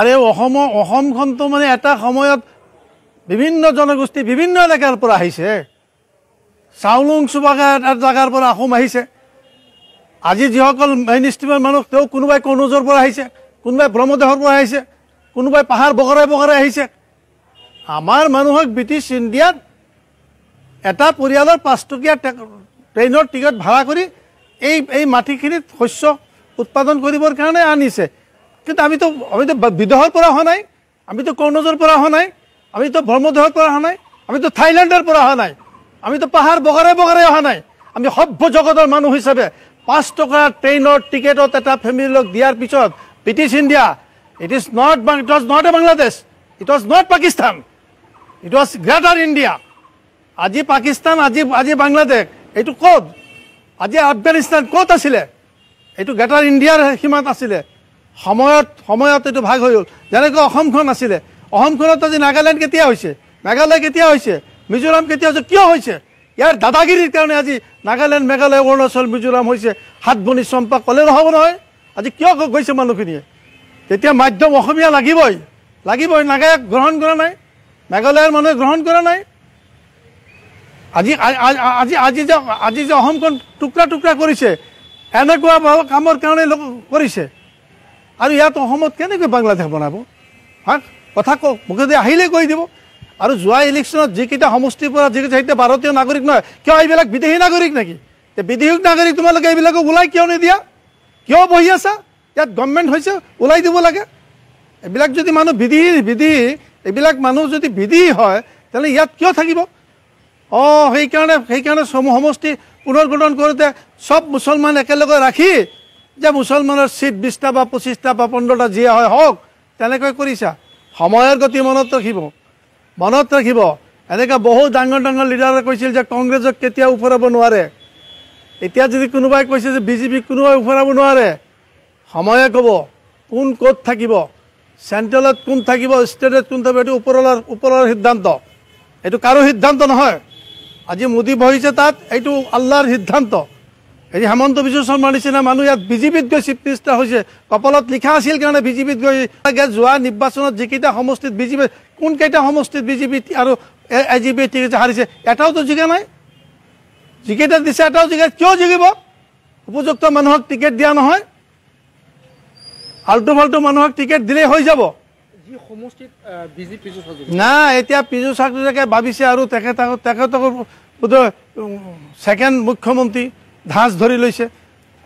আৰে অসমখনতো মানে এটা সময়ত বিভিন্ন জনগোষ্ঠী বিভিন্ন এলেকাৰ পৰা আহিছে। চাউলুং চুবাগা এটা জেগাৰ পৰা আহোম আহিছে। আজি যিসকল মেইন ষ্ট্ৰীমৰ মানুহ, তেওঁ কোনোবাই কনৌজৰ পৰা আহিছে, কোনোবাই ব্ৰহ্মদেশৰ পৰা আহিছে, কোনোবাই পাহাৰ বগৰাই বগৰাই আহিছে। আমাৰ মানুহক ব্ৰিটিছ ইণ্ডিয়াত এটা পৰিয়ালৰ 5 টকীয়া ট্ৰেইনৰ টিকট ভাড়া কৰি এই মাটিখিনিত শস্য উৎপাদন কৰিবৰ কাৰণে আনিছে। কিন্তু আমিতো বিদেশৰ পৰা অহা নাই, আমিতো কনৌজৰ পৰা অহা নাই, আমিতো ব্ৰহ্মদেশৰ পৰা অহা নাই, আমিতো থাইলেণ্ডৰ পৰা অহা নাই, আমিতো পাহাৰ বগৰাই বগৰাই অহা নাই। আমি সভ্য জগতৰ মানুহ হিচাপে 5 টকা ট্ৰেইনৰ টিকেটত এটা ফেমিলিক দিয়াৰ পিছত British India, it is not, it was not a Bangladesh, it was not Pakistan, it was greater India. আজি পাকিস্তান, আজি বাংলাদেশ, এইটো ক'ত? আজি আফগানিস্তান ক'ত আছিলে? এইটো গ্ৰেটাৰ ইণ্ডিয়াৰ সীমাত আছিলে। সময়ত এইটো ভাগ হৈ গ'ল। যেনেকৈ অসমখন আছিলে, অসমখনত আজি নাগালেণ্ড কেতিয়া হৈছে, মেঘালয় কেতিয়া হৈছে, মিজোৰাম কেতিয়া হৈছে, কিয় হৈছে? ইয়াৰ দাদাগিৰিৰ কাৰণে আজি নাগালেণ্ড, মেঘালয়, অৰুণাচল, মিজোৰাম হৈছে। সাতভনী চম্পা ক'লে নহ'ব নহয়। আজি কিয় গৈছে মানুহখিনিয়ে? তেতিয়া মাধ্যম অসমীয়া লাগিবই, লাগিবই। নাগায়ক গ্ৰহণ কৰা নাই, মেঘালয়ৰ মানুহে গ্ৰহণ কৰা নাই। আজি আজি আজি যে আজি যে অসমখন টুকুৰা টুকুৰা কৰিছে, এনেকুৱা কামৰ কাৰণে লোক কৰিছে। আৰু ইয়াত অসমত কেনেকৈ বাংলাদেশ বনাব? হা, কথা কওক, মুখেদি আহিলেই কৈ দিব। আৰু যোৱা ইলেকশ্যনত যিকেইটা সমষ্টিৰ পৰা যিকেইটা, সেইকেইটা ভাৰতীয় নাগৰিক নহয়, কিয় এইবিলাক বিদেশী নাগৰিক নেকি? বিদেশী নাগৰিক তোমালোকে এইবিলাকক ওলাই কিয় নিদিয়া? কিয় বহি আছা? ইয়াত গভৰ্ণমেণ্ট হৈছে, ওলাই দিব লাগে। এইবিলাক যদি মানুহ বিদেশী, এইবিলাক মানুহ যদি বিদেশী হয়, তেনেহ'লে ইয়াত কিয় থাকিব? অঁ, সেইকাৰণে সমষ্টি পুনৰ গঠন কৰোঁতে চব মুছলমান একেলগে ৰাখি যে মুছলমানৰ চিট 20টা বা 25টা বা 15টা যিয়ে হয় হওক, তেনেকৈ কৰিছা। সময়ৰ গতি মনত ৰাখিব, মনত ৰাখিব। এনেকৈ বহুত ডাঙৰ ডাঙৰ লিডাৰে কৈছিল যে কংগ্ৰেছক কেতিয়াও ওফৰাব নোৱাৰে। এতিয়া যদি কোনোবাই কৈছে যে বিজেপিক কোনোবাই ওফৰাব নোৱাৰে, সময়ে ক'ব কোন ক'ত থাকিব, চেণ্ট্ৰেলত কোন থাকিব, ষ্টেটত কোন থাকিব, এইটো ওপৰৰ সিদ্ধান্ত, এইটো কাৰো সিদ্ধান্ত নহয়। আজি মোদী বহিছে তাত, এইটো আল্লাহৰ সিদ্ধান্ত। এই হেমন্ত বিশ্ব শৰ্মাৰ নিচিনা মানুহ ইয়াত বিজেপিত গৈ চিফ মিনিষ্টাৰ হৈছে, কপালত লিখা আছিল কাৰণে বিজেপিত গৈ যোৱা নিৰ্বাচনত যিকেইটা সমষ্টিত বিজেপি, কোনকেইটা সমষ্টিত বিজেপি আৰু এ জি পি টিকেট হাৰিছে, এটাওতো জিকা নাই। যিকেইটা দিছে এটাও জিকা, কিয় জিকিব? উপযুক্ত মানুহক টিকেট দিয়া নহয়, আল্টু ফাল্টু মানুহক টিকেট দিলেই হৈ যাব। নাই, এতিয়া পীযুষ হাজৰিকাই ভাবিছে আৰু তেখেতক বোধহয় ছেকেণ্ড মুখ্যমন্ত্ৰী ধাঁচ ধৰি লৈছে।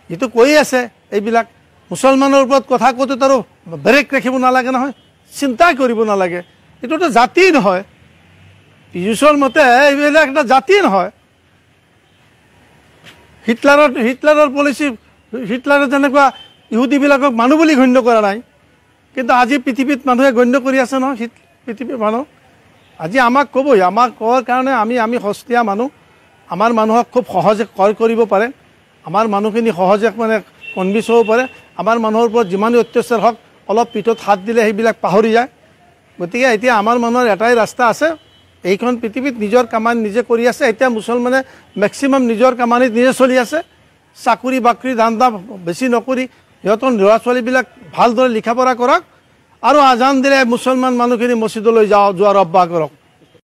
যিটো কৈ আছে এইবিলাক মুছলমানৰ ওপৰত কথা কওঁতে আৰু ব্ৰেক ৰাখিব নালাগে নহয়, চিন্তা কৰিব নালাগে। এইটো এটা জাতি নহয়, পীযুষৰ মতে এইবিলাক এটা জাতি নহয়। হিটলাৰৰ পলিচি, হিটলাৰে যেনেকুৱা ইহুদীবিলাকক মানুহ বুলি গণ্য কৰা নাই, কিন্তু আজি পৃথিৱীত মানুহে গণ্য কৰি আছে নহয় পৃথিৱীৰ মানুহ। আজি আমাক ক'বই, আমাক কোৱাৰ কাৰণে আমি সস্তীয়া মানুহ, আমাৰ মানুহক খুব সহজে ক্ৰয় কৰিব পাৰে, আমাৰ মানুহখিনি সহজে মানে কনভিন্স হ'ব পাৰে। আমাৰ মানুহৰ ওপৰত যিমানেই অত্যাচাৰ হওক, অলপ পিঠত হাত দিলে সেইবিলাক পাহৰি যায়। গতিকে এতিয়া আমাৰ মানুহৰ এটাই ৰাস্তা আছে, এইখন পৃথিৱীত নিজৰ কামানি নিজে কৰি আছে। এতিয়া মুছলমানে মেক্সিমাম নিজৰ কামানিত নিজে চলি আছে, চাকৰি বাকৰি ধান্দা বেছি নকৰি সিহঁতৰ ল'ৰা ছোৱালীবিলাক ভালদৰে লিখা পঢ়া কৰক, আৰু আজান দিলে মুছলমান মানুহখিনি মছজিদলৈ যোৱাৰ অভ্যাস কৰক।